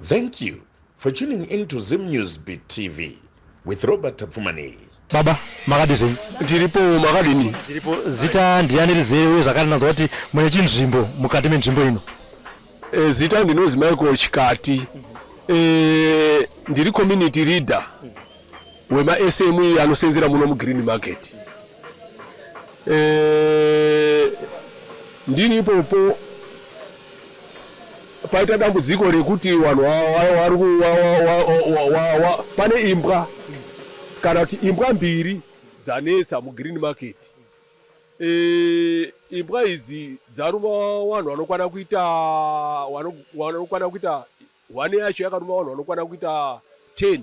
Thank you for tuning in to Zim News Beat TV with Robert Tapfumaneyi. Baba, makadi zvenyu? Ndiripo, makadini? Ndiripo. Zita ndiani rizere uye zvakare ndanzwa kuti mune chinzvimbo mukati menzvimbo ino. Zita ndinozi Michael Chikati. Ndiri community leader wemaSME anosenzera muno muGreen Market. Ndiri ipopo paita dambudziko rekuti vanhu vari pane imbwa kana kuti imbwa mbiri dzanetsa muGreen Market. Imbwa idzi dzaruma vanhu vanokwana kuita one yacho yakaruma vanhu vanokwana kuita 10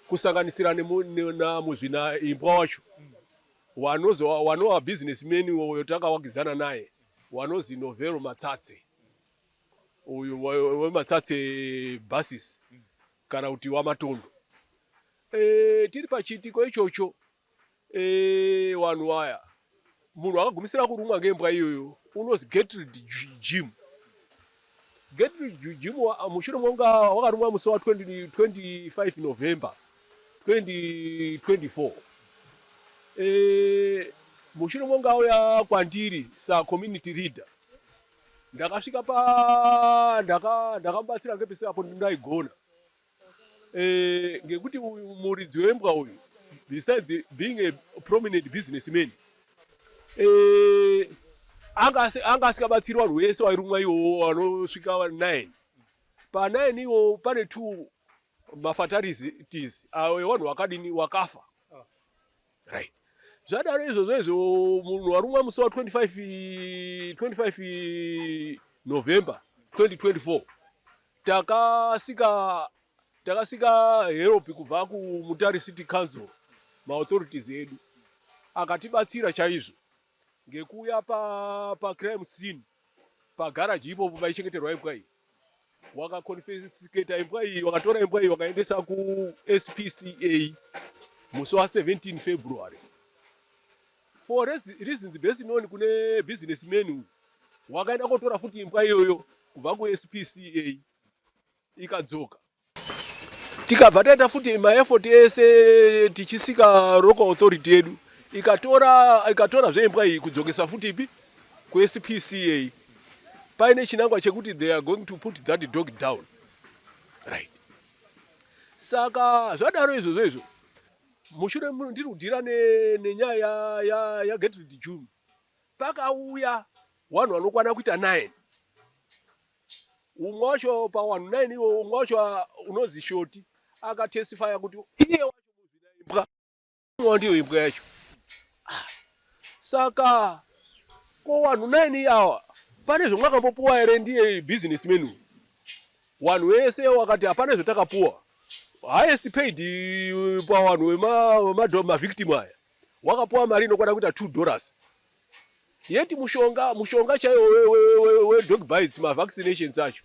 kusanganisira namuzvina imbwa wacho wanova businessman uyo takawakidzana naye wanozi Novelo Matsatse, uyu weMatsatse Buses kana kuti waMatondo. Tiri pachiitiko ichocho, vanhu aya, munhu akagumisira kurumwa ngembwa iyoyo unozi Gertrude Jim. Gertrude Jim mushure monga wakarumwa musi wa 25 November 2024. Mushure monga auya kwandiri sacommunity leader, ndakasvika pa ndakamubatsira ngepese apo ndaigona, ngekuti uyu muridzi wembwa uyu, besides being a prominent businessman, anga asikabatsiri vanhu vese vairumwa iwowo vanosvika 9. Pa9 iwo pane two mafatalities evanhu vakadini, wakafa, right? Zvadaro izvozvo izvo, munhu warumwa musi wa25 25 November 2024, takasika help kubva kuMutare City Council. Maauthorities edu akatibatsira chaizvo ngekuuya pacrime scene, pagaraji ipopo paichengeterwa imbwa iyi. Wakaconfiscata imbwa iyi, wakatora imbwa iyi, wakaendesa kuSPCA musi wa17 February. For reasons best known kune businessman uyu, wakaenda kotora futi imbwa iyoyo kubva kuSPCA, ikadzoka. Tikabva taita futi maeffort ese tichiseeka local authority yedu, ikatora zveimbwa iyi kudzokesa futi ipi kuSPCA, paine chinangwa chekuti they are going to put that dog down, right? Saka zvadaro izvozvo izvo, mushure ndiri kudeala nenyaya yaGertrude June, pakauya vanhu vanokwana kuita 9. Umwe wacho pavanhu 9 iwo, umwe wacho unozi Shoti, akatestifya kuti iye wacho muzvina imbwa ndiyo imbwa yacho. Saka ko vanhu 9 awa pane zvomwakambopuwa here ndiye businessman uyu? Vanhu vese wakati hapana zvatakapuwa. Highest paid pavanhu vemavictim aya wakapuwa mari inokwana kuita $2, yeti mushonga chaiwo wedog bites, mavaccinations acho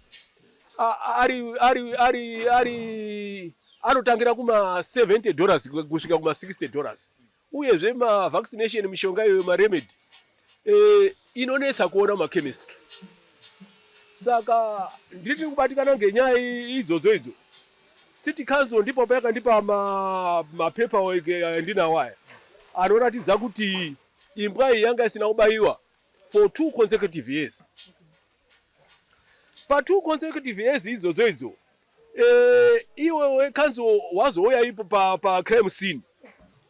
ari anotangira kuma $70 kusvika kuma $60. Uyezve mavaccination, mishonga iyoyo, maremedy inonetsa kuona mumachemistry. Saka ndiri kubatikana ngenyaya idzodzo idzo. City Council ndipo payakandipa mapepa andinawo aya anoratidza kuti imbwa iyi yanga isina kubayiwa for 2 consecutive years. Pa2 consecutive years idzodzo idzo, iwe wecouncil wazouya ipo pacrime scene,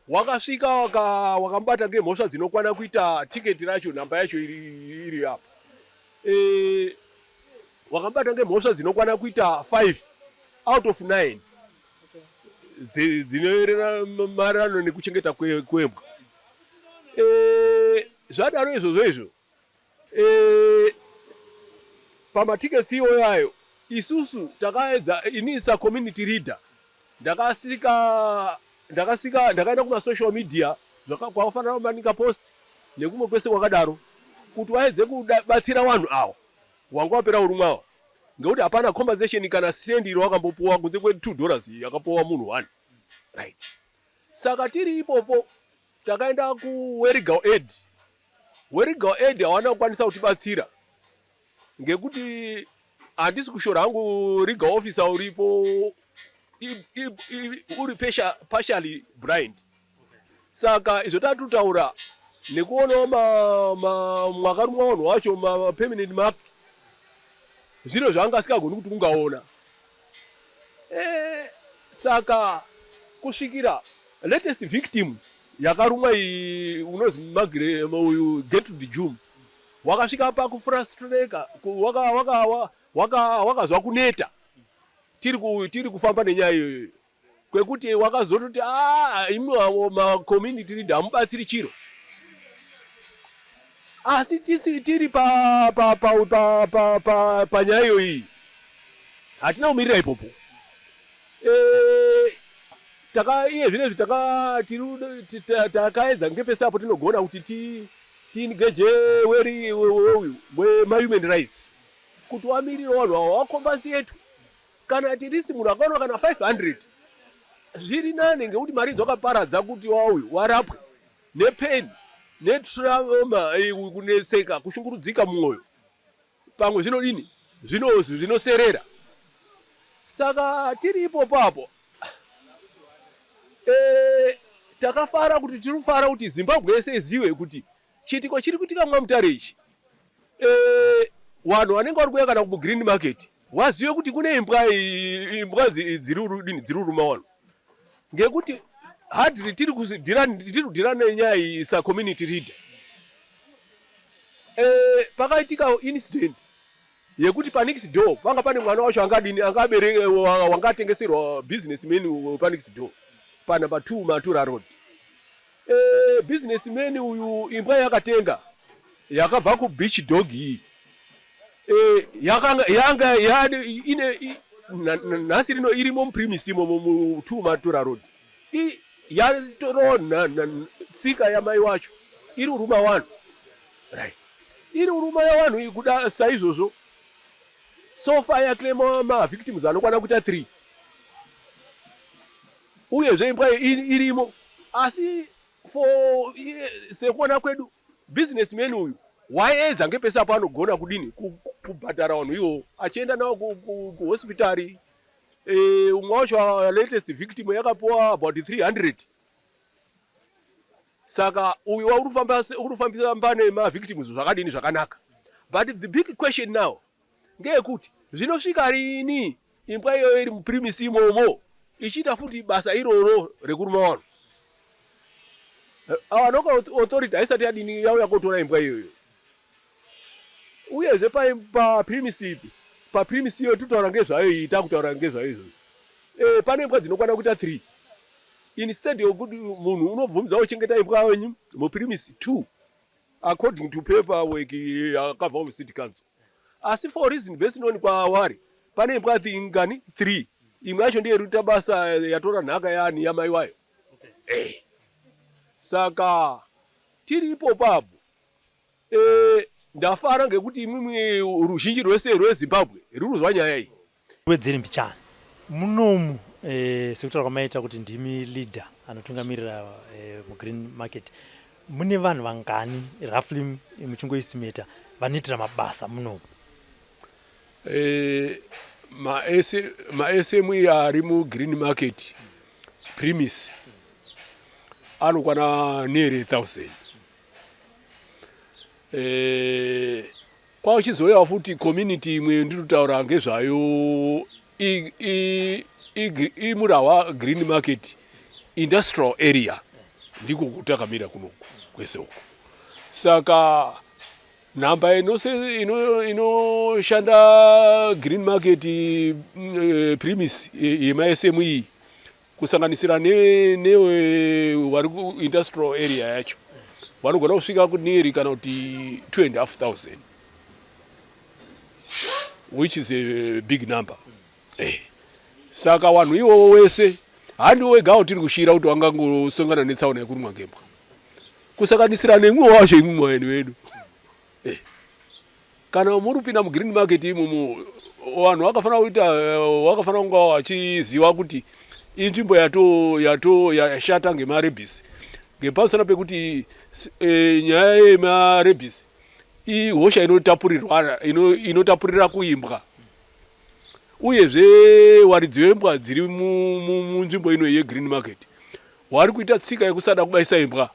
wakasvika wakamubata ngemhosva dzinokwana kuita, tiketi racho nhamba yacho iri apa, wakamubata ngemhosva dzinokwana kuita 5 out of 9 dzinoerera maererano nekuchengeta kwembwa. Zvadaro izvozvo izvo, pamatickets iwoyo ayo, isusu takaedza, ini sacommunity leader ndakasika ndakaenda kumasocial media kwakafanana kuManica Post nekumwe kwese kwakadaro kuti vaedze kubatsira vanhu ava wanga wapera urumwa ava, ngekuti hapana compensation kana sendi iro wakambopuwa kunze kwe$2 yakapuwa munhu one, right? Saka tiri ipopo takaenda kulegal aid. WeLegal aid hawana kukwanisa kutibatsira ngekuti Handisi kushora hangu legal officer uripo, uri partially blind. Saka izvo tatutaura nekuonawo mwakarumwa vanhu wacho, mapermanent mark, zviro zvaanga asikagoni kuti ungaona. Saka kusvikira latest victim yakarumwa iyi, unozi Magre uyu, Gertrude Jum, wakasvika pakufrustreka, wakazwa kuneta tiri kufamba nenyaya iyoyo, kwekuti wakazototi, "Ah, imi avo macommunity leader hamubatsiri chiro." Asi tisi tiri panyaya pa, pa, pa, pa, pa, pa iyo iyi, hatina kumirira ipopo. Taka iye zvinezvi takaedza ngepese apo tinogona kuti tiengage weri uyu wemahuman rights kuti wamirire vanhu ava, wacompensatwe kana at least munhu akaona kana 500 zviri nane, ngekuti mari dzakaparadza kuti wauyu warapwe nepain netrauma, kunetseka, kushungurudzika mumwoyo, pamwe zvinodini, zvinoserera. Saka tiri ipopo apo, takafara kuti tiri kufara kuti Zimbabwe yese izive kuti chiitiko chiri kuitika mwaMutare ichi. Vanhu vanenge vari kuuya kana kugreen market wazive kuti kune imbwa dziri dini, dziri kuruma vanhu, ngekuti hardly tiri kudhira nenyaya iyi sacommunity leader. Pakaitika incident yekuti panext door panga pane mwana wacho angadini, angabere, wangatengeserwa businessman panext door panumber 2 Matura Road. Businessman uyu, imbwa yakatenga yakabva kuBeach Dog iyi, yanga ine nhasi rino irimo mupremise imomo mu2 Matura Road, yatoro tsika yamai wacho, iri uruma vanhu, right? Iri uruma yavanhu kuda saizvozvo. So far yaclaima mavictims anokwana kuita 3, uyezve imbwa irimo. Asi for sekuona kwedu, businessman uyu waiedza ngepese apo anogona kudini kubhadhara vanhu iwowo, achienda navo kuhospitari. Umwe wacho, latest victim, yakapiwa about 300. Saka uyu uri kufambisa nemavictims zvakadini, zvakanaka. But the big question now ngeyekuti zvinosvika rini imbwa iyoyo iri mupremise imomo ichiita futi basa iroro rekuruma vanhu? Ava local authority haisati yadini, yauya kotora imbwa iyoyo. Uyezve papremise ipi, papremise iyoyo tinotaura ngezvayo iyi, takutaura ngezvayo izvozvo, pane imbwa dzinokwana kuita 3 instead yokuti munhu unobvumidza kuchengeta imbwa wenyu mupremise 2 according to paperwork yakabva mucity council. Asi for reason best known kwavari, pane imbwa ngani? 3. Imwe yacho ndiyo iri kuita basa, yatora nhaka yani yamai wayo. Saka tiri ipopo apo, ndafara ngekuti imwimwi ruzhinji rwese rweZimbabwe ruri kuzwa nyaya iyi. Wedzeri mbichana munomu, sekutaura kwamaita kuti ndimi leader anotungamirira mugreen market, mune vanhu vangani roughly, muchingoestimata, vanoitira mabasa munomu? MaSME ari mugreen market premise anokwana nearly 1000. Kwauchizouyawo futi community imwe ndinotaura ngezvayo, iMurahwa Green Market industrial area, ndiko kutakamira kunoku kwese uku. Saka nhamba inoshanda green market premise yemaSME, kusanganisira newe vari kuindustrial area yacho, vanogona kusvika kunearly kana kuti 2500, which is a big number. Saka vanhu ivovo wese handiwo wegawo tiri kushira kuti wangangosongana netsaona yekurumwa ngembwa, kusanganisira nemumwe wacho, imwe vaeni vedu. Kana muri kupinda mugreen market imomo, vanhu vakafanira kuita, vakafanira kunga vachiziva kuti inzvimbo yato yashata ngemarebis, ngepamusana pekuti nyaya yemarebis ihosha inotapurirwana, inotapurira kuimbwa. Uyezve waridzi wembwa dziri munzvimbo ino yegreen market wari kuita tsika yekusada kubaisa imbwa,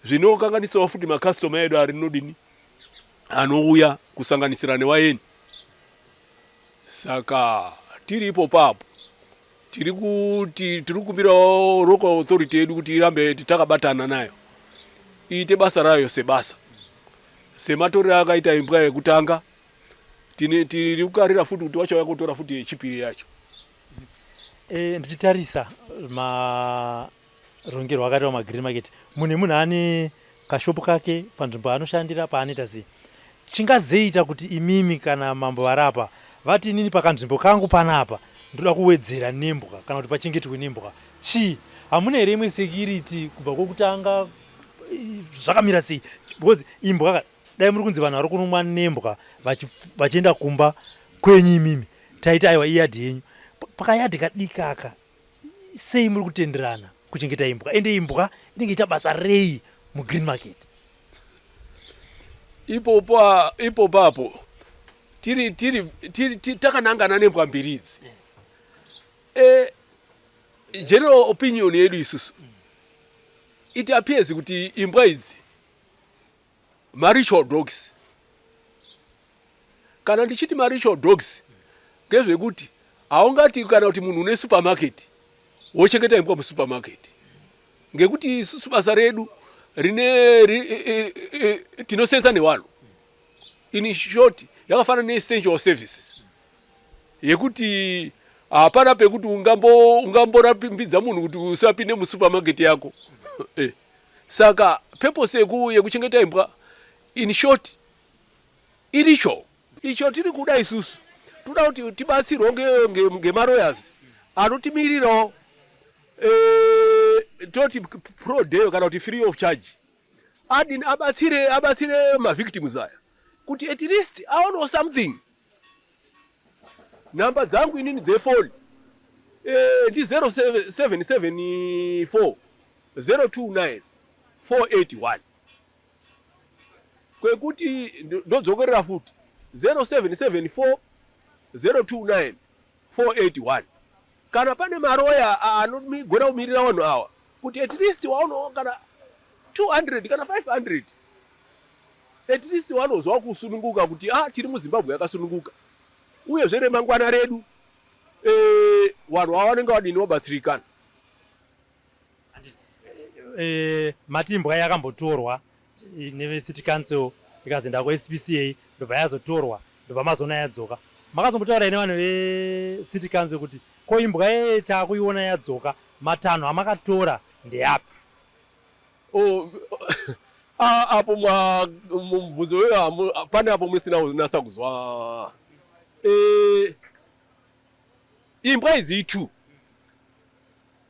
zvinokanganisawo futi makastoma edu ari nodini anouya kusanganisira newaeni. Saka tiri ipo papo tiri kuti tiri kukumbirawo local authority yedu kuti irambe takabatana nayo, iite basa rayo sebasa, sematorero akaita imbwa yekutanga. Tiri kukarira futi kuti wachauya kutora futi yechipiri yacho. Ndichitarisa marongerwo akaitwa magreen market, mune munhu ane kashopu kake panzvimbo anoshandira paanoita sei, chingazoita kuti imimi kana mambo varapa vati, "Inini pakanzvimbo kangu panapa ndoda kuwedzera nembwa kana kuti pachengetwe nembwa," chii? Hamuna here imwe security kubva kwokutanga? Zvakamira sei? Because imbwa, dai muri kunzi vanhu vari kunomwa nembwa vachienda kumba kwenyu imimi, taiti aiwa, iyadhi yenyu. Pakayadhi kadiki aka, sei muri kutenderana kuchengeta imbwa? Ende imbwa inenge ita basa rei mugreen market? Ipopapo tiri takanangana nembwa mbiri idzi. General opinion yedu isusu, it appears kuti imbwa idzi maritual dogs. Kana ndichiti maritual dogs, ngezvekuti haungati kana kuti munhu une supermarket wochengeta imbwa musupermarket, ngekuti isusu basa redu rine tinosenza nevanhu. In short, yakafanana neessential services yekuti hapana pekuti ungamborapidza munhu kuti usapinde musupermarket yako. Saka purpose yekuchengeta imbwa, in short, iricho icho tiri kuda isusu. Toda kuti tibatsirwe ngemalawyers anotimirirawo, toti pro deo kana kuti free of charge, adini abatsire mavictims aya kuti at least aonewo something. Nhamba dzangu inini dzefoni ndi 0774 029 481. Kwekuti ndodzokerera futi, 0774 029 481. Kana pane maroya anogona kumirira vanhu ava kuti at least waonawo kana 200 kana 500, at least vanozwa kusununguka kuti ah, tiri muZimbabwe yakasununguka. Uyezve remangwana redu, vanhu ava vanenge vadini, vabatsirikana. Mati imbwa yakambotorwa nevecity council, ikazoenda kuSPCA, ndobva yazotorwa, ndobva mazoona yadzoka. Makazombotaura nevanhu vecity council kuti ko imbwa yeye taakuiona yadzoka, matanho amakatora ndeapi? Oh, apo mubvunzo weyo pane apo musina kunatsa kuzwa. Imbwa idzi itu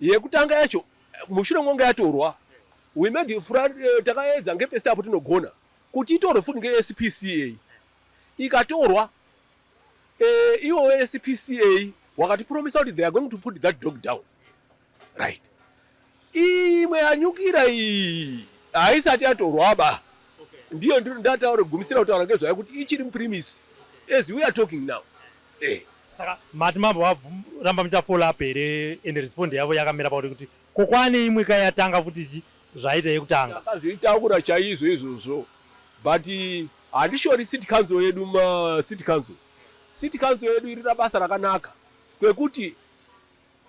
yekutanga yacho, mushure monge yatorwa, we made takaedza ngepese apo tinogona kuti itorwe futi ngeSPCA. Ikatorwa, ivo SPCA wakatipromisa kuti they are going to put that dog down, right? Imwe yanyukira iyi haisati yatorwa ba, ndiyo ndataura gumisira kutaura ngezvayo kuti ichiri mupremise as we are talking now. Saka mati mambo varamba muchafollow up here? And respond yavo yakamira pakuti kuti ko kwane imwe kai yatanga futi ichi zvaita yekutanga? Takazvitaura chaizvo izvozvo, but handishori city council yedu. Macity council, city council yedu irira basa rakanaka kwekuti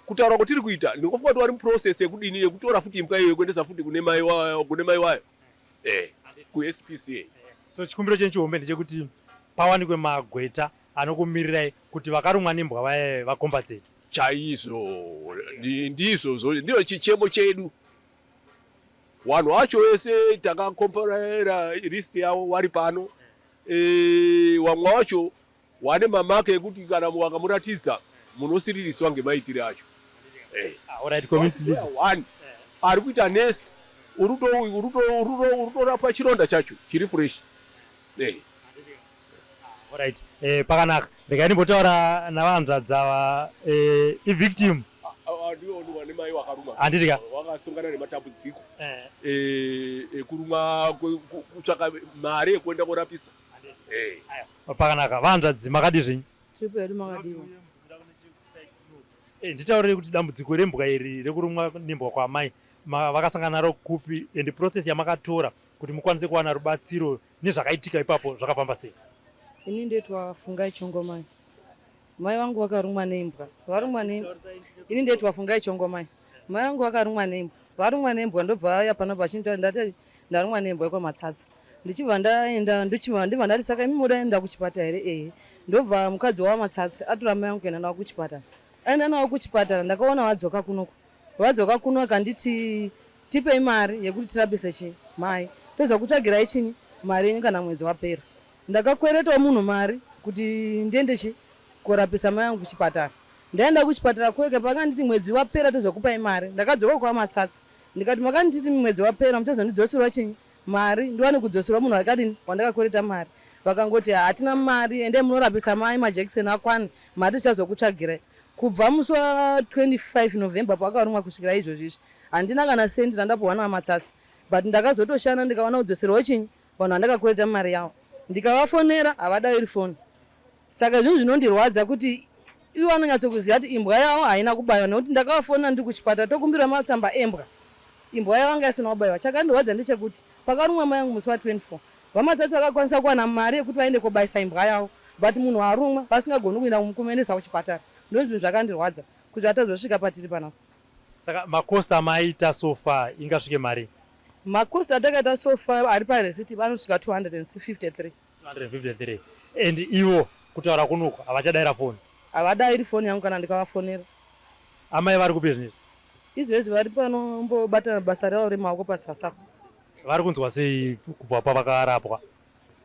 kutaura kwatiri kuita, ndingofunga kuti vari muprocess yekudini, yekutora futi imbwa iyoyo kuendesa futi kune mai wayo kuSPCA. So chikumbiro chenyu chihombe ndechekuti pawanikwe magweta anokumirirai kuti vakarumwa nembwa vaya vacompensate. Chaizvo, ndizvozvo, ndiyo chichemo chedu. Vanhu vacho vese takakomparera list yavo, vari pano. Vamwe vacho wane mamake ekuti kana wakamuratidza munosiririswa ngemaitire acho. Alright, community leader. One ari kuita nesi, uri kutorapwa chironda chacho chiri fresh. Alright, pakanaka. Regai ndimbotaura navanzvadzi ava, ivictim. Ndiwo wane mai wakaruma. Handiti ka? Wakasongana nematambudziko ekurumwa, kutsvaka mari yekuenda korapisa. Pakanaka. Vanzvadzi, makadi zvenyu? Tiripo hedu makadiwa. Eh, nditaurire kuti dambudziko rembwa iri rekurumwa nembwa kwaamai vakasangana naro kupi and process yamakatora kuti mukwanise kuwana rubatsiro nezvakaitika ipapo zvakafamba sei? Ini ndoitwa Fungai Chongomai. Mai vangu vakarumwa neimbwa. Varumwa neimbwa. Ini ndoitwa Fungai Chongomai. Mai vangu vakarumwa neimbwa. Varumwa nembwa ndobva vauya pano vachinditora ndati ndarumwa nembwa yekwaMatsatsa. Ndichibva ndaenda ndichibva ndibva ndati saka imi moda enda kuchipatara here ehe. Ndobva mukadzi waVaMatsatsa atora mai vangu kuenda navo kuchipatara. Aenda navo kuchipatara ndakaona vadzoka kunoku. Vadzoka kuno akanditi tipei mari yekuti tirapise chii mai tozokutsvagirai chinyi mari yenyu kana mwedzi wapera. Ndakakweretawo munhu mari kuti ndiende chi korapisa mai vangu kuchipatara. Ndaenda kuchipatara kwega pavakanditi mwedzi wapera tozokupai mari ndakadzoka kwaMatsatsa ndikati makanditi mwedzi wapera muchazondidzoserwa chinyi mari ndiwane kudzoserwa munhu akadini wandakakwereta mari vakangoti hatina mari endai munorapisa mai majekiseni akwane mari tichazokutsvagirai kubva musi wa 25 November pavakarumwa kusvikira izvozvi izvi handina kana sendi randapuhwa naVaMatsatsa but ndakazotoshanda ndikawana kudzoserwa chinyi vanhu vandakakwereta mari yavo ndikavafonera havadairi foni Saka zvinhu zvinondirwadza kuti ivo vanonyatsokuziva kuti imbwa yavo haina kubaiwa nekuti ndakavafonera ndiri kuchipatara tokumbira matsamba embwa imbwa yavo yanga isina kubaiwa. Chakandirwadza ndechekuti pakarumwa mai vangu musi wa 24 VaMatsatsi vakakwanisa kuwana mari yekuti vaende kobaisa imbwa yavo but munhu arumwa vasingagoni kuenda kumuendesa kuchipatara. Ndozvinhu zvakandirwadza kuti atazosvika patiri panapa. Saka macost amaita so far ingasvike marii? Macost atakaita so far ari pareceipt anosvika 253. 253 and ivo kutaura kunoku havachadaira foni. Havadairi foni yangu kana ndikavafonera. Amai vari kupi zvinezvi? Izvezvi vari panombobata basa ravo remaoko pasasa. Vari kunzwa sei kubva pavakarapwa?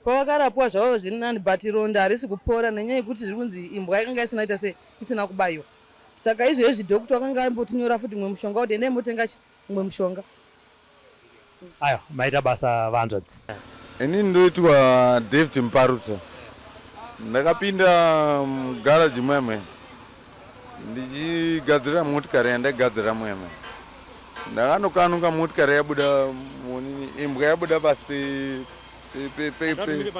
Pavakarapwa zvavo zviri nani but ronda harisi kupora nenyaya yekuti zviri kunzi imbwa yakanga isina kuita sei isina kubaiwa. Saka izvezvi doctor akanga ambotinyora futi mumwe mushonga kuti endai motenga mumwe mushonga. Aiwa maita basa vahanzvadzi. Ini ndoitwa David Mparutsa. Ndakapinda mugaraji muya muya ndichigadzirira motikari yandaigadzirira muya muya. Ndakanokanuka motikari yabuda monini imbwa yabuda pasi pe pe pe pe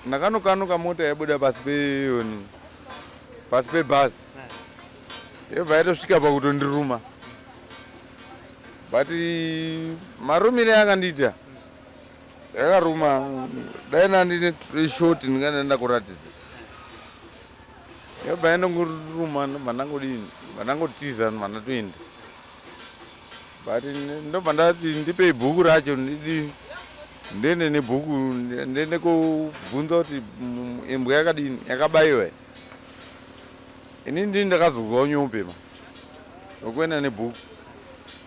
ndakanokanuka mota yabuda pasi peyoni pasi pebhazi yobva yatosvika pakutondiruma but marumire akandiita yakaruma dai nandine short ndingane ndakuratidza yobva yandongoruma ndobva ndangodini ndobva ndangotiza ndobva ndatoenda but ndobva ndati ndipei bhuku racho ndidi ndiende nebhuku ndiende kobvunza kuti imbwa yakadini yakabaiwa Ini ndini ndakazonzwa nyope ma wekuenda nebhuku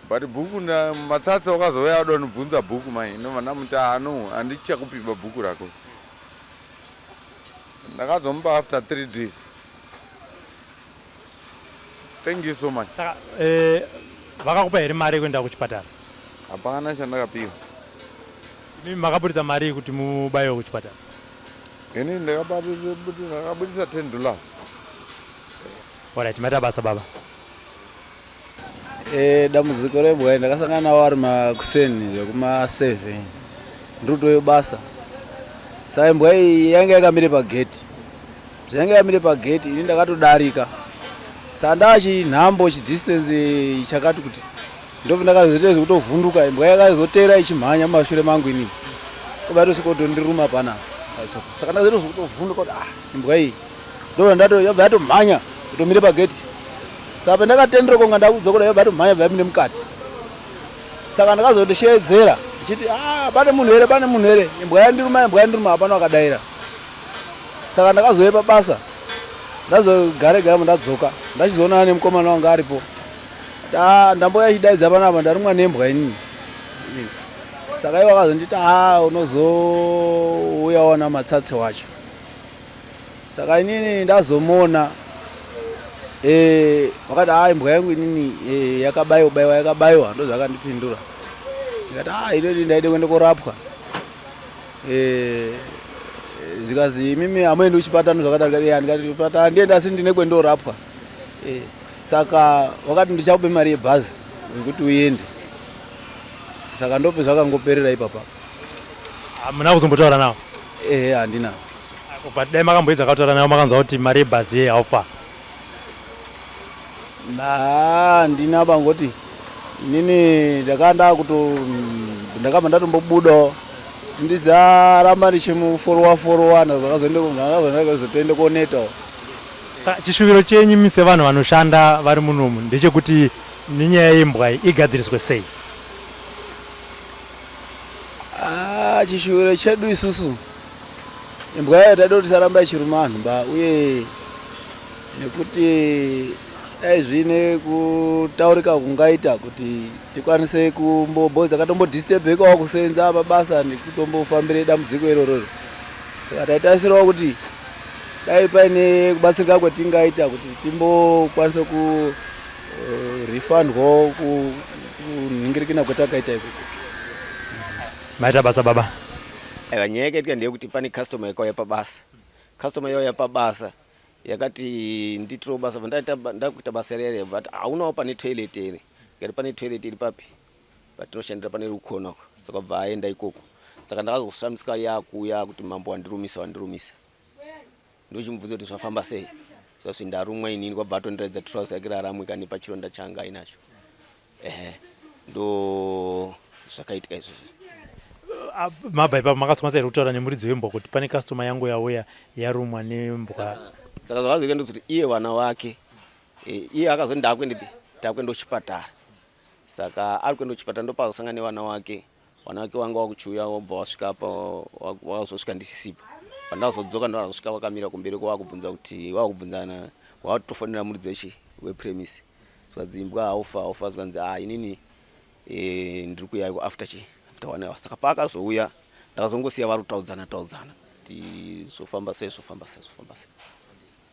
but bhuku matsatsa wakazouya ada kunibvunza bhuku mai ndobva ndamuti ah no handichakupiba bhuku rako ndakazomupa after three days thank you so much saka eh, vakakupa here mari yekuenda kuchipatara hapana chandakapiwa Imi makaburitsa marii kuti mubaiwe kuchipatara? Ini ndakabudisa 10 dollars. Alright, maita basa baba. Eh, dambudziko rebwa ndakasangana nawo ari makuseni zvekuma 7 ndiri basa saka imbwa iyi yainge yakamire pageti zvainge yakamire pageti ini ndakatodarika saka ndachinhambo chidistance chakati kuti Ndobva ndakazoita zvekutovhunduka imbwa yakazotera ichimhanya mumashure mangu inini. Kobva yatosvika kutondiruma panapa. Saka ndakazoita zvekutovhunduka kuti ah imbwa iyi. Ndobva ndato yabva yatomhanya kutomira pageti. Saka pandakatendera konga ndakudzokora yabva yatomhanya bva yapinda mukati. Saka ndakazotosheedzera ndichiti ah pane munhu here pane munhu here imbwa yandiruma imbwa yandiruma hapana wakadaira. Saka ndakazouya pabasa ndazogare gara ndadzoka ndachizoonana nemukomana wanga aripo Ah, ndamboya ichidaidza panapa ndarumwa nembwa inini saka ivo akazonditi ha unozouya wana matsatsi wacho saka inini ndazomona eh, vakati ha imbwa yangu inini eh, yakabaiwa baiwa yakabaiwa ndozvakandipindura ndikati ha inoni ndaide kuenda korapwa eh, zvikazi imimi hamuendi kuchipatara ndozvakadaro ndikati kuchipatara handiende asi ndine kwendorapwa Eh, saka wakati ndichakupe mari yebhazi yekuti uende saka ndope zvakangoperera ipapa hamuna kuzombotaura nawo ehe handina. But dai makamboedza kataura navo makanzwa kuti mari yebhazi yei how far? Handina bangoti inini ndakanga ndakuto ndakabva ndatombobudawo ndizaramba ndichimuforowa forowa ndakazotoende konetawo. Saka chishuviro chenyu imi sevanhu vanoshanda vari munomu ndechekuti nenyaya yembwa iyi igadziriswe sei? Ah, chishuviro chedu isusu imbwa yayo taida kuti isaramba ichiruma vanhu ba uye nekuti dai zviine kutaurika kungaita kuti tikwanise kumbo takatombodisturbekawo kusenza pabasa nekutombofambire dambudziko irororo saka taitarisirawo kuti dai paine kubatsirika kwetingaita kuti timbokwanisa kurefundwawo eh, kunhingirikina kwetakaita ikoko. Maita basa baba. Aiwa, nyaya yakaitika ndeyekuti pane customer yakauya pabasa. Customer yauya pabasa yakati nditirewo basa bva ndakuita basa riya riya bva haunawo pane toilet here ndikati pane toilet iri papi patinoshandira pane rukona uko saka bva aenda ikoko saka ndakazoshamisika yakuuya kuti mambo wandirumisa wandirumisa ndochimubvunza kuti zvafamba sei zvazvi ndarumwa inini kwabva atondiratidza trouser yake raramwika nepachironda changa ainacho ehe ndo zvakaitika izvozvo. Ah, mabva ipapo makazokwanisa here kutaura nemuridzi wembwa kuti pane customer yangu yauya yarumwa nembwa? Saka zvakazoita ndozoti iye vana wake e, iye akazoti ndakuendepi takuenda kuchipatara saka ari kuenda kuchipatara ndopazosangana nevana wake vana vake vanga vakuchiuya wobva wasvika apa wakazosvika ndisisipo pandakazodzoka ndakazosvika vakamira kumberi kwavakubvunza kuti vakubvunzana watofonera muridzi wechi wepremise zvikanzi imbwa haufa haufa zvikanzi ah inini e, ndiri kuuya iko after chi after one hour saka paakazouya ndakazongosiya vari kutaudzana taudzana kuti zvofamba sei zvofamba sei zvofamba sei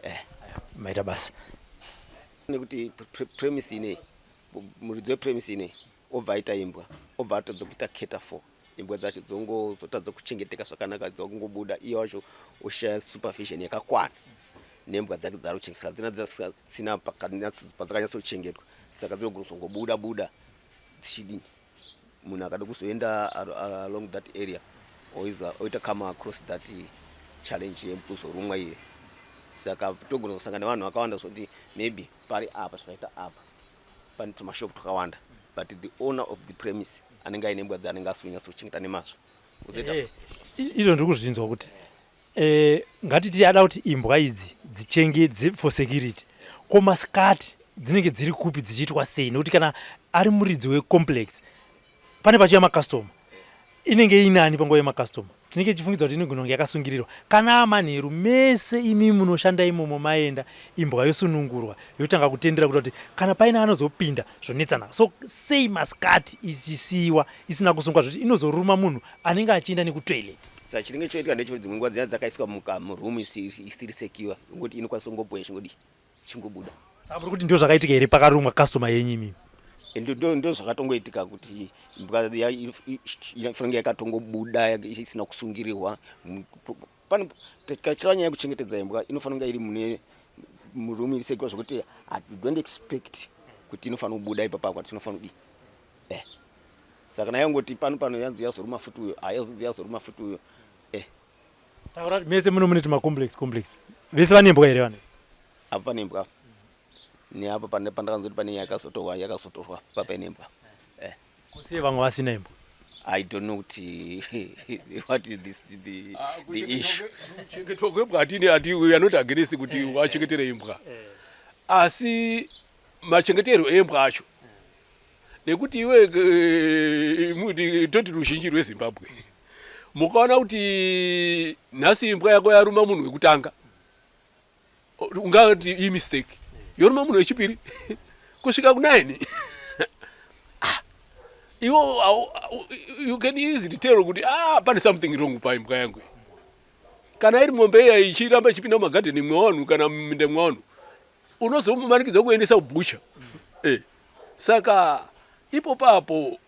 eh maita basa nekuti premise inei muridzi wepremise inei obva aita imbwa obva atadza kuita cater for imbwa dzacho dzongozotadza kuchengeteka zvakanaka dzakungobuda iye wacho oshaya supervision yakakwana nembwa dzake dzaari kuchengeta saka dzina dzisina padzakanyatsochengetwa saka dzinogona kuzongobuda buda dzichidini munhu akada kuzoenda along that area oita come across that challenge yekuzorumwa iye saka togona kusangana nevanhu vakawanda zvekuti maybe pari apa zvakaita apa pane tumashop twakawanda but the owner of the premise anenge aine mbwa dzaanenge asiri kunyatsokuchengeta nemazvo. Eh, izvo ndiri kuzvinzwa kuti eh, ngatiti ada kuti imbwa idzi dzichenge for security ko masikati dzinenge dziri kupi dzichiitwa sei nekuti kana ari muridzi wecomplex pane pachiya makastoma inenge inani panguva yemakastoma tinenge tichifungidza kuti inogona kunge yakasungirirwa kana amanheru mese imi munoshanda imomo maenda imbwa yosunungurwa yotanga kutendera kuita kuti kana paine anozopinda zvonetsana so sei masikati ichisiiwa isina kusungwa zvekuti inozoruma munhu anenge achienda nekutoilet saka chinenge choitika ndechekuti dzimwe nguva dziya dzakaiswa muroom isiri secure ingoti inokwanisa kungobhoya chingodii chingobuda. Saka muri kuti ndizvo zvakaitika here pakarumwa customer yenyu imimi? Ndo zvakatongoitika kuti imbwa inofanira kunge yakatongobuda isina kusungirirwa. Pane tikachira nyaya yekuchengetedza imbwa inofanira kunge iri mune muroom iri secure zvekuti don't expect kuti inofanira kubuda ipapa kwati inofanira kudii. Eh. Saka nayo ngoti pano pano yanzi yazoruma futi uyo, ah yazoruma futi uyo. Eh. Saka mese muno mune tuma complex complex. Vese vane imbwa here vane? Apa pane imbwa. Neapa pane pandakanzoti pane yakazotorwa yakazotorwa papa ine imbwa. Eh. Kusiye vamwe vasina imbwa. I don't know kuti what is this the, ah, the issue. Kuchengetwa kwembwa hatini ati we are not against kuti eh, wachengetere imbwa. Eh. Asi machengeterwo embwa acho nekuti iwe eh, toti ruzhinji rweZimbabwe mukaona kuti nhasi imbwa yako yaruma munhu wekutanga ungati imistake yoruma munhu wechipiri kusvika kunaini ah, iwo you can easily tell kuti ah, pane something wrong paimbwa yangu kana iri mombe iya ichiramba ichipinda mumagadheni mwevanhu kana muminda mwevanhu unozomumanikidza kuendesa kubhucha eh. Saka ipo papo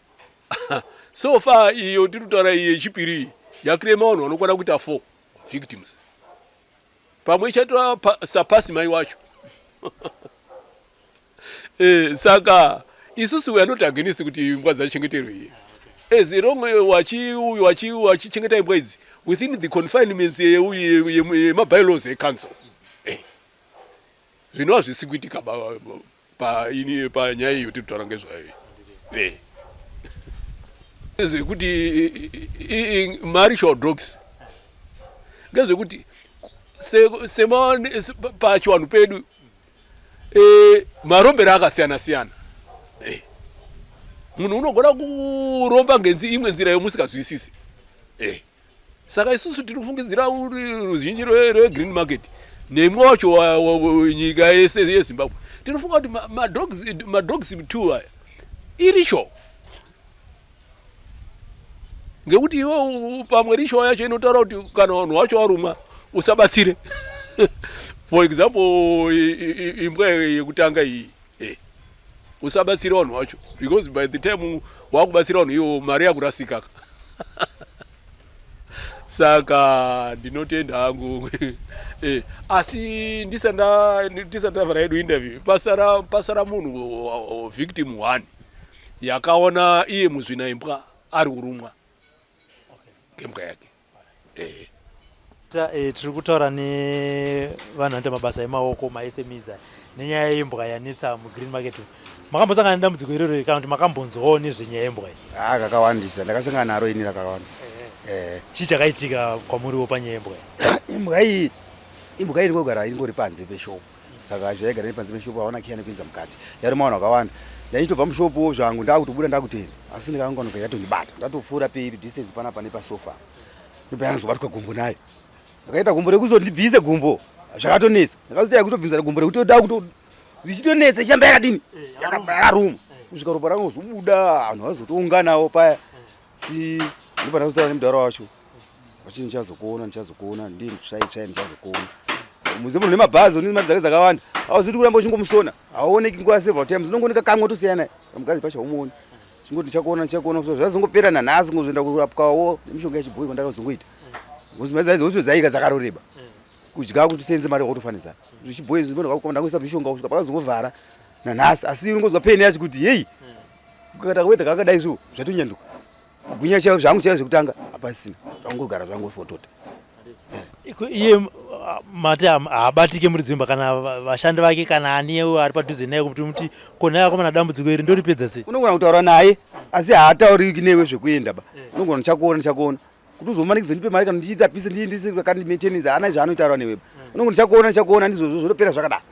so far iyo tiri kutaura iyi yechipiri yakrema vanhu vanokwana kuita 4 victims pamwe ichatora sapasi mai wacho eh, saka isusu we are not against kuti imbwa dzachengeterwe iye. As long wachichengeta imbwa idzi within the confinements yemabylaws ecouncil, zvinova zvisi kuitika panyaya iyo tiri kutaura ngezvayo. Zvekuti maritual dogs ngezvekuti pachivanhu pedu marombero akasiyana siyana. Munhu unogona kuromba ngenzi imwe nzira yomusikazwisisi. Saka isusu tiri kufungidzira ruzhinji rwegreen market nemwe wacho nyika yese yeZimbabwe, tinofunga kuti madogs two aya iritual, ngekuti iwe pamwe ritual yacho inotaura kuti kana vanhu vacho varumwa usabatsire. For example, imbwa yekutanga iyi, usabatsire vanhu vacho, because by the time wakubatsira vanhu iwo mari yakurasikaka. Saka ndinotenda hangu, asi ndisati tavhara yedu interview, pasara munhu victim one yakaona iye muzvina imbwa ari kurumwa ngembwa yake. Tiri kutaura nevanhu vanoita mabasa emaoko, maSMEs, nenyaya yembwa yanetsa mugreen market. Makambosangana nedambudziko iroro kana kuti makambonzwawo nezvenyaya yembwa iyi? Ha, kakawandisa. Ndakasangana naro ini rakawandisa. Chii chakaitika kwamuriwo panyaya yembwa iyi? Imbwa iyi ingogara ingori panze peshopu. Saka zvaigara iri panze peshopu, haona kiya nekuinza mukati, yaruma vanhu vakawanda. Ndaichitobva mushopuwo zvangu, ndakutobuda ndakutenda, asi ndikangonoka yatondibata. Ndatopfuura peiri distance panapa nepasofa, ndobva yanozobatwa gumbo nayo. Ndakaita gumbo rekuzondibvise gumbo, zvakatonetsa. Ndakazoita kutobvinza gumbo rekuti da kuto zvichitonetsa, ichamba yakadini, yakaruma kusvika ropa rangu zobuda. Vanhu vazotounganawo paya. Si ndipo ndazotaura nemudhara wacho vachiti, "Ndichazokuona, ndichazokuona." Ndii tsvai tsvai, "Ndichazokuona." Muze munhu nemabhazi une mari dzake dzakawanda, hauzoti kuramba uchingomusona, hauoneki nguva several times, unongooneka kamwe tosiyana pamukadzi pacho, haumuoni. Chingoti, "Ndichakuona, ndichakuona." Zvazongopera nanhasi, ngozoenda kurapwawo nemishonga yechibhoyi kwandakazongoita, ngozi mari dzaizo dzaika dzakaroreba kudya kuti usenze mari wakutofanizana zvichibhoyi zvinondangoisa mishonga kusvika pakazongovhara nanhasi. Asi unongozwa pain yacho kuti yei kukata kawedha kakadai zvo zvatonyanduka kugwinya chaivo zvangu chaivo zvekutanga hapasisina, zvangogara zvangofotota. Iye mati haabatike muridzi wemba kana vashandi vake kana ani ari padhuze naye kuti muti kona akomana dambudziko iri ndoripedza sei? Unogona kutaura naye asi haatauriki newe zvekuenda ba. Unogona, "Ndichakuona, ndichakuona," kuti uzomanikidza ndipe mari kana ndichiita pisi ndisi maintenance, haana zvaanotaura newe ba. Unogona, "Ndichakuona, ndichakuona," ndizvozvo zvotopera zvakadaro.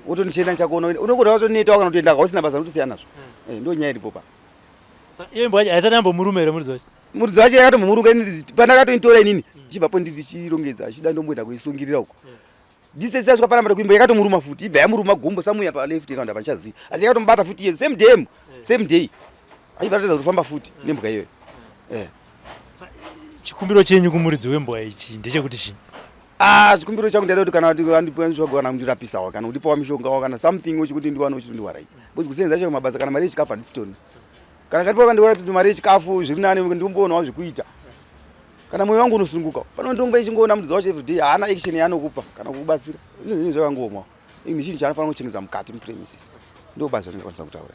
Wotondichena, "Ndichakuona." Unogona watonetawo kana kutoenda kausina basa, notosiyana nazvo. Ndo nyaya iripo pa. Iye imbwa yacho haisati yambomurume here muridzi wacho? Muridzi wacho yakatomuruka. Pandakatoitora inini ichibvapo ndichirongedza achida ndomboenda kuisungirira uko, distance yasvika panapa kuimba yakatomuruma futi, ibva yamuruma gumbo samuya paleft kana pandichaziva, asi yakatomubata futi iye same day, same day achibva atadza kutofamba futi nembwa iyoyo. Chikumbiro chenyu kumuridzi wembwa ichi ndechekuti chii? Ah, chikumbiro changu ndaida kuti kana andipa kana kundirapisawo kana kundipawo mishongawo kana something chekuti ndiwane chitondiwaraidza, because kusenza chacho mabasa kana mari yechikafu handisitori. Kana katipa kandiwarapisa mari yechikafu zviri nani, ndimboonawo zvekuita kana mwoyo wangu unosununguka. Pano ndonga ichingoona mudzi wacho everyday, haana action yaanokupa kana kukubatsira. Izvo zvinhu zvakangooma. Ini chinhu chaanofanira kuchengedza mukati mupremises, ndo basa randingakwanisa kutaura.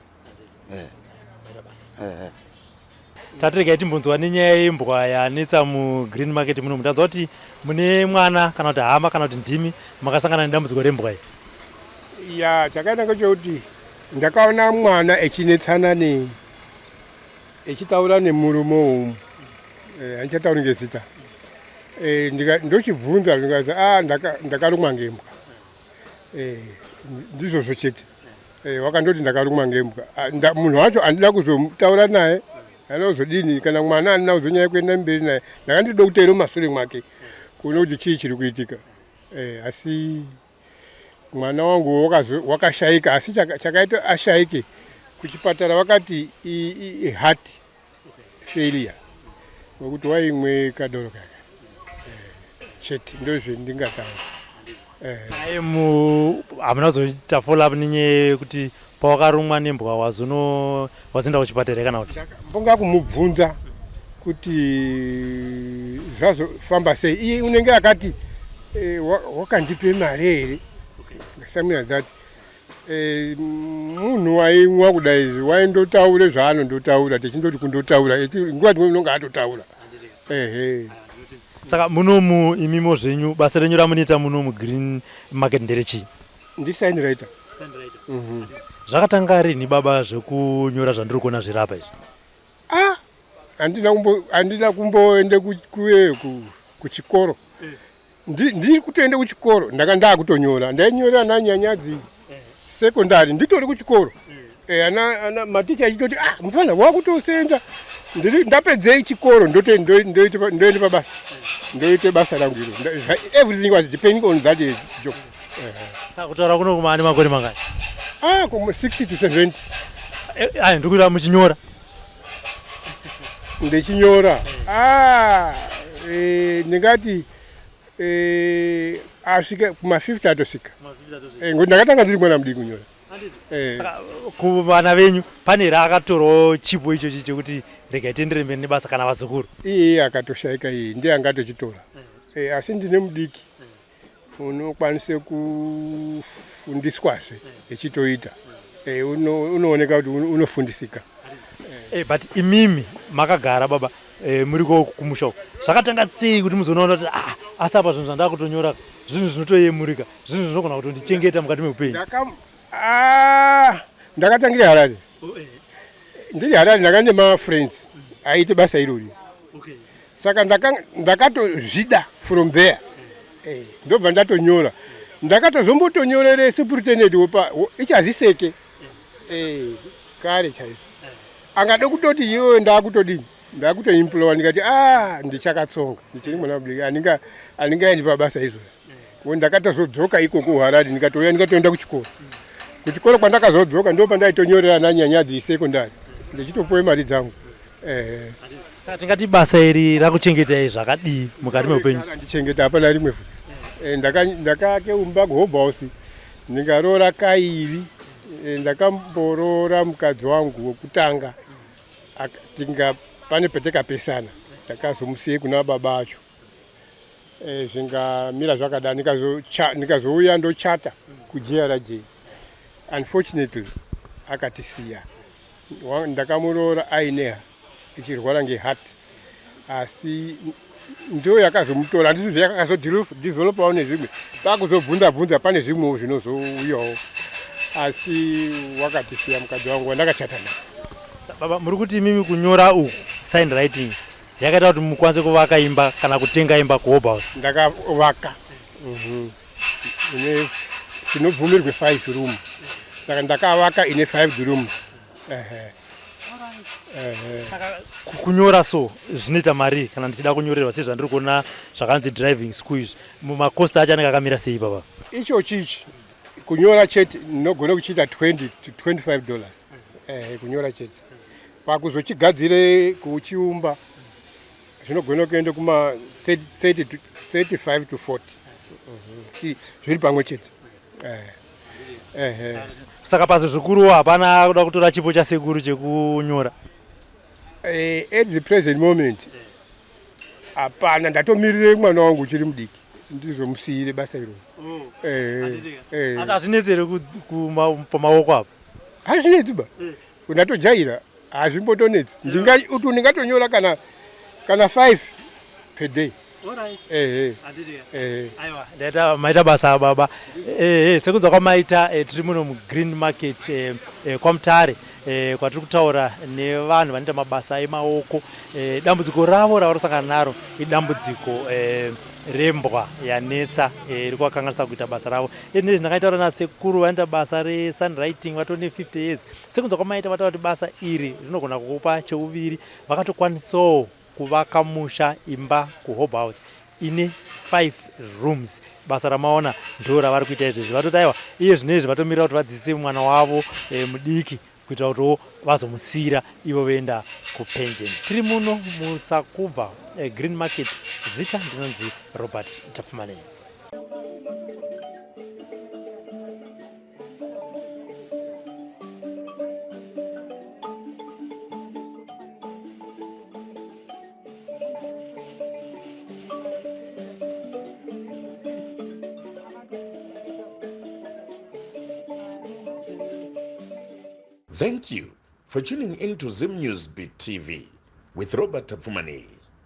Tatirega timbonzwa nenyaya yembwa yanetsa mugreen market muno. Mutanzwa kuti mune mwana kana kuti hama kana kuti ndimi makasangana nedambudziko rembwa iyi? Ya, chakaita ngechekuti ndakaona mwana echinetsana ne echitaura nemurume umu, handichatauri ngezita. Ndochibvunza ndikazi, "A, ndakarumwa ngembwa." Ndizvozvo chete. Wakandoti ndakarumwa ngembwa. Ah, munhu wacho handida kuzotaura naye, handida kuzodini kana mwana handina kuzonyanya kuenda mberi naye. Ndakandida kuteera mumashure mwake kuona kuti chii chiri kuitika. Asi mwana wangu wakashaika. Asi chakaita ashaike kuchipatara vakati heart failure ngokuti waimwe kadoro kaka. Chete ndozvendingataura. Saka mu hamuna kuzoita follow up nenyaya yekuti pawakarumwa nembwa wazono wazoenda kuchipatara kana kuti? Mbonga kumubvunza kuti zvazofamba sei, iye unenge akati wakandipe mari here, something like that. Eh, munhu waimwa kudai izvi waindotaure zvaanondotaura tichindoti kundotaura nguva dzimwe unonga atotaura ehe saka munomu imimo zvenyu basa renyu ramunoita muno mugreen market nderechii ndisign writer. Zvakatanga rini baba zvekunyora zvandiri kuona zvirapa izvi? Ah, handina kumbo handina kumboende kuchikoro. Ndiri kutoenda kuchikoro ndanga ndakutonyora, ndainyorera nanyanyadzi secondary nditori kuchikoro. Ana ana maticha achitoti ah mufana wakutosenza. Ndiri ndapedzei chikoro ndote ndoite ndoende pabasa. Ndoite basa rangu iro. Everything was depending on that job. Saka kutaura kuno kuma ane makore mangani? Ah, kuma 60 to 70. Ayi ndikuita muchinyora. Ndichinyora. Ah, ndingati asvike kuma 50 atosvika. Ngoti ndakatanga ndiri mwana mudiki kunyora. Saka kuvana venyu pane here akatorawo chipo ichochi chekuti regai tienderere mberi nebasa kana vazukuru? Iye akatoshaika iye ndiye angatochitora. Asi ndine mudiki unokwanise kufundiswazve echitoita. Unooneka kuti unofundisika. But imimi makagara baba muriko kumusha uko zvakatanga sei kuti muzonoona kuti ah, asi apa zvinhu zvandakutonyora zvinhu zvinotoyemurika, zvinhu zvinogona kutondichengeta mukati meupenyu? Ndakatangira Harare. Ndiri Harare ndanga ndine mafriends aiite basa irori. Saka ndakatozvida from there. Ndobva ndatonyora. Ndakatozombotonyorere superintendent wepa ichaziseke. Kare chaizvo. Angade kutoti iwewe ndakutodini? Ndakutoemploya ndikati ah ndichakatsonga. Ndichiri mwana mudiki andingaendi pabasa izvozvo. Ngo ndakatozodzoka ikoko Harare ndikatouya ndikatoenda kuchikoro. Kuchikoro kwandakazodzoka ndo pandaitonyorera nanyanyadzi secondary. Ndichitopuwe mari dzangu. Saka tingati basa iri rakuchengetai zvakadii mukati meupenyu? Ndichengeta hapana rimwe futi. Ndakaake umba kuHobe House ndikaroora kairi. Ndakamboroora mukadzi wangu wekutanga. Tinga pane petekapesana ndakazomusiye kuna baba acho. Zvingamira zvakadai ndikazouya ndochata kuJRJ. Unfortunately akatisiya. Ndakamuroora aine ichirwara ngeheart, asi ndo yakazomutora. Handisi zvayakazodevelopawo nezvimwe, pakuzobvunza bvunza pane zvimwewo zvinozouyawo, asi wakatisiya mukadzi wangu wandakachata naye. Baba, muri kuti imimi kunyora uku sign writing yakaita kuti mukwanise kuvaka imba kana kutenga imba kuHobe House? Ndakavaka ine tinobvumirwe 5 room, saka ndakavaka ine 5 rooms. Ehe. Saka kunyora so zvinoita mari kana ndichida kunyorerwa sezvandiri kuona zvakanzi driving school izvi, mumakosti acho anenge akamira sei baba? Icho chichi kunyora chete ndinogona kuchiita 20 to 25 dollars. Kunyora chete. Pakuzochigadzire kuchiumba zvinogona kuenda kuma 30 to 35 to 40. Zviri pamwe chete. Saka pazo zvikuruwo hapana kuda kutora chipo chasekuru chekunyora? At the present moment hapana, ndatomirire mwana wangu uchiri mudiki ndizomusiyire basa iroro. Asi hazvinetsi here pamaoko apo? Hazvinetsi ba, ndatojaira, hazvimbotonetsi. Uti ndingatonyora kana 5 per day. Ehe. Ehe. Aiwa, ndaita maita basa baba. Sekunzwa kwamaita, tiri muno muGreen Market kwaMutare, kwatiri kutaura nevanhu vanoita mabasa emaoko. Dambudziko ravo ravari kusangana naro idambudziko rembwa yanetsa iri kuvakanganisa kuita basa ravo. Nezvi ndakaitaura nasekuru vanoita basa resign writing vatori ne50 years. Sekunzwa kwamaita, vataura kuti basa iri rinogona kukupa cheuviri. Vakatokwanisawo kuvaka musha, imba kuHobe House ine 5 rooms. Basa ramaona ndo ravari kuita izvezvi. Vatoti aiwa, iye zvino izvi vatomirira kuti vadzidzise mwana wavo mudiki kuitira kutiwo vazomusiyira ivo voenda kupension. Tiri muno muSakubva Green Market. Zita ndinonzi Robert Tapfumanei. Thank you for tuning in to Zim News Beat TV with Robert Tafumani.